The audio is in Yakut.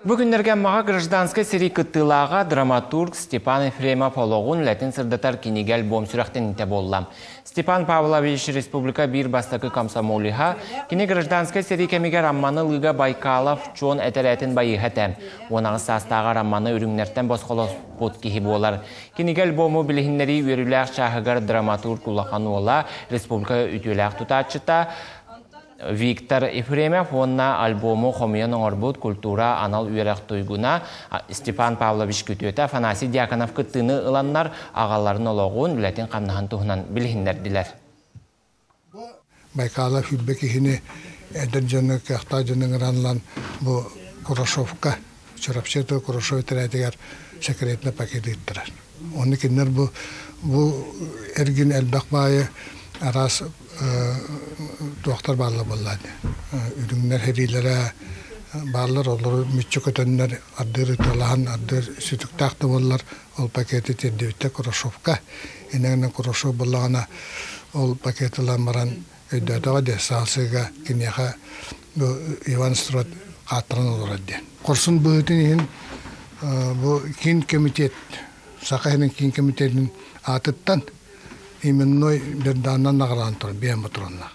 Бу күннэргэ Аммаҕа гражданскай сэрии кыттыылааҕа драматург Степан Ефремов олоҕун үлэтин сырдатар кинигэ-альбом сүрэхтэниитэ буолла. Степан Павлович республика биир бастакы комсомолиһа, кини гражданскай сэрии кэмигэр Амманы ылыыга Байкалов чуон этэрээтин байыһа этэ. 18 саастааҕар Амманы үрүҥнэртэн босхолоспут киһи буолар. Кинигэ-альбому билиһиннэрии үөрүүлээх чааһыгар драматург улахан уола, республика үтүөлээх тутааччыта Виктор Ефремов уонна альбому хомуйан оҥорбут культура анал үөрэх туйгуна Степан Павлович күтүөтэ Афанасий Дьяконов кыттыыны ыланнар аҕаларын олоҕун, үлэтин-хамнаһын туһунан билиһиннэрдилэр. Байкала сүүрбэ киһини эдэр дьону, кыахтаах дьону ыҥыранлан бу Курашовка, Чурапчы Курашов этэрээтигэр секретный пакет ыыттарар. Онно кинилэр бу бу эргин элбэх баайы араас туохтар бааллар буоллаа дии. Үрүҥнэр сэриилэрэ бааллар, олору мүччү көтөннөр ардыыр ытыалаһан, ардыыр сүтүктээх да буоллар, ол пакеты тиэрдибиттэр Курашовка. Иннинэ Курашов буоллаҕына ол пакеты ылан баран өйдөөтөҕө дии, саалсыга киниэхэ бу Иван Строд хааттаран олорор диэн. Хорсун быһыытын иһин бу киин комитет, Саха сирин киин комитетин аатыттан именной берданынан наҕараан туран биэн ботуронна.